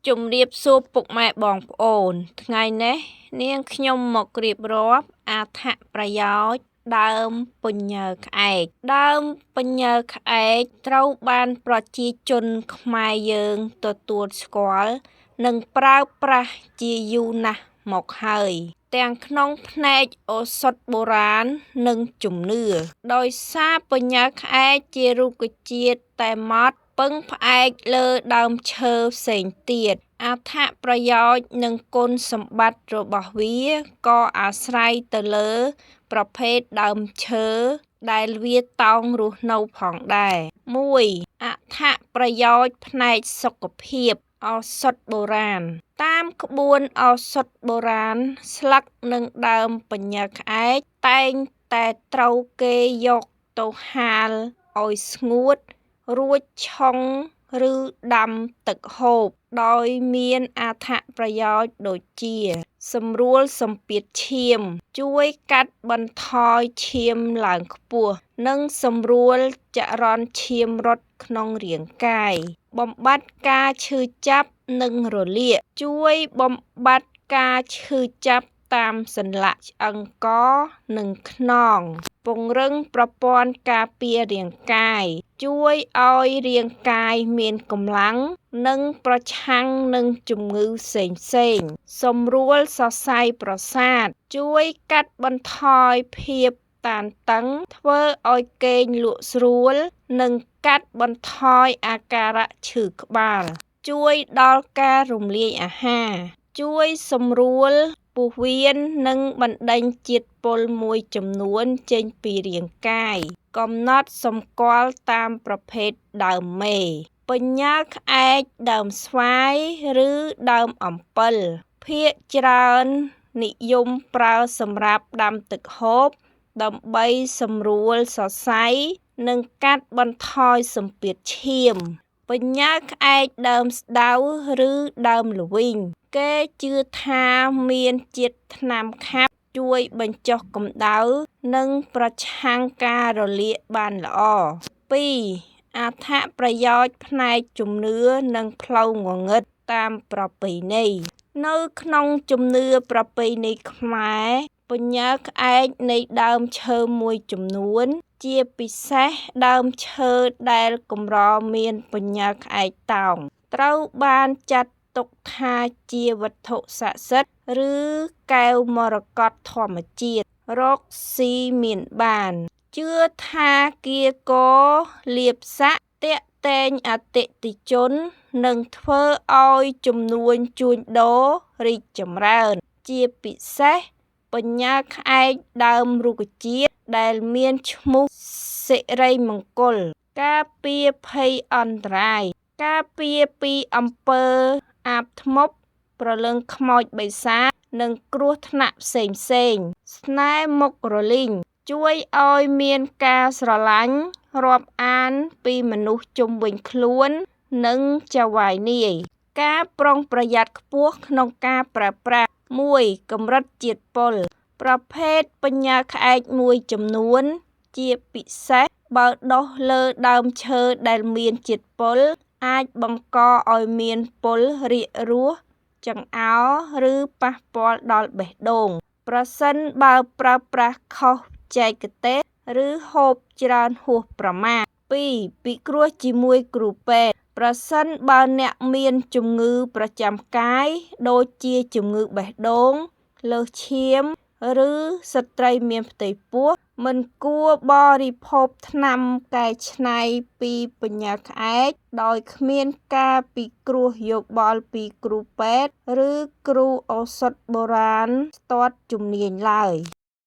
ជំរាបសួរពុកម៉ែបងប្អូន ថ្ងៃនេះនាងខ្ញុំមករៀបរាប់អត្ថប្រយោជន៍ដើមពញាក្អែក ដើមពញាក្អែកត្រូវបានប្រជាជនខ្មែរយើងទទួលស្គាល់និងប្រើប្រាស់ជាយូរណាស់មកហើយ ទាំងក្នុងផ្នែកឱសថបុរាណនិងជំនឿ ដោយសារពញាក្អែកជារុក្ខជាតិតែម៉ត់ពឹងផ្អែកលើដើមឈើផ្សេងទៀត អត្ថប្រយោជន៍និងគុណសម្បត្តិរបស់វាក៏អាស្រ័យទៅលើប្រភេទដើមឈើដែលវាតោងរស់នៅផងដែរ 1 អត្ថប្រយោជន៍ផ្នែកសុខភាពឱសថបុរាណ តាមក្បួនឱសថបុរាណស្លឹកនិងដើមពញាក្អែកតែងតែត្រូវគេយកទៅហាលឲ្យស្ងួតរួចឆុងឬដាំទឹកហូប ដោយមានអត្ថប្រយោជន៍ដូចជា សម្រួលសម្ពាធឈាម ជួយកាត់បន្ថយឈាមឡើងខ្ពស់ និងសម្រួលចរន្តឈាមរត់ក្នុងរាងកាយ បំបាត់ការឈឺចាប់និងរលាក ជួយបំបាត់ការឈឺចាប់តាមសន្លាក់ឆ្អឹងកនិងខ្នង ពង្រឹងប្រព័ន្ធការពាររាងកាយ ជួយឲ្យរាងកាយមានកម្លាំងនិងប្រឆាំងនឹងជំងឺផ្សេងៗ សម្រួលសរសៃប្រសាទ ជួយកាត់បន្ថយភាពតានតឹង ធ្វើឲ្យគេងលក់ស្រួល និងកាត់បន្ថយអាការៈឈឺក្បាល ជួយដល់ការរំលាយអាហារ ជួយសម្រួលពោះវៀននិងបណ្ដេញជាតិពុលមួយចំនួនចេញពីរាងកាយ កំណត់សម្គាល់តាមប្រភេទដើមមេ ពញាក្អែកដើមស្វាយឬដើមអំពិល ភាគច្រើននិយមប្រើសម្រាប់ដាំទឹកហូប ដើម្បីសម្រួលសរសៃនិងកាត់បន្ថយសម្ពាធឈាម ពញាក្អែកដើមស្ដៅឬដើមល្វីង គេជឿថាមានជាតិថ្នាំខាប់ជួយបញ្ចុះកម្ដៅនិងប្រឆាំងការរលាកបានល្អ 2 អត្ថប្រយោជន៍ផ្នែកជំនឿនិងផ្លូវងងឹតតាមប្រពៃណី នៅក្នុងជំនឿប្រពៃណីខ្មែរ ពញាក្អែកនៃដើមឈើមួយចំនួន ជាពិសេសដើមឈើដែលកម្រមានពញាក្អែកតោង ត្រូវបានចាត់ទុកថាជាវត្ថុស័ក្តិសិទ្ធិ ឬកែវមរកតធម្មជាតិ រកស៊ីមានបាន ជឿថាកៀរគរលាភស័ក្តិទាក់ទែងអតិថិជន និងធ្វើឲ្យជំនួញជួញដូររីកចម្រើន ជាពិសេសពញាក្អែកដើមរុក្ខជាតិដែលមានឈ្មោះសិរីមង្គល ការពារភ័យអន្តរាយ ការពារពីអំពើអាបធ្មប់ ព្រលឹងខ្មោចបិសាច និងគ្រោះថ្នាក់ផ្សេងៗ ស្នេហ៍មុខរលីង ជួយឲ្យមានការស្រឡាញ់រាប់អានពីមនុស្សជុំវិញខ្លួន និងចៅហ្វាយនាយ ការប្រុងប្រយ័ត្នខ្ពស់ក្នុងការប្រើប្រាស់ 1 កម្រិតជាតិពុល ប្រភេទពញាក្អែកមួយចំនួន ជាពិសេសបើដុះលើដើមឈើដែលមានជាតិពុល អាចបង្កឲ្យមានពុលរាគរួស ចង្អោរ ឬប៉ះពាល់ដល់បេះដូង ប្រសិនបើប្រើប្រាស់ខុសបច្ចេកទេស ឬហូបច្រើនហួសប្រមាណ 2 ពិគ្រោះជាមួយគ្រូពេទ្យ ប្រសិនបើអ្នកមានជំងឺប្រចាំកាយ ដូចជាជំងឺបេះដូង លើសឈាម ឬស្ត្រីមានផ្ទៃពោះ មិនគួរបរិភោគថ្នាំកែច្នៃពីពញាក្អែកដោយគ្មានការពិគ្រោះយោបល់ពីគ្រូពេទ្យ ឬគ្រូឱសថបុរាណស្ទាត់ជំនាញឡើយ។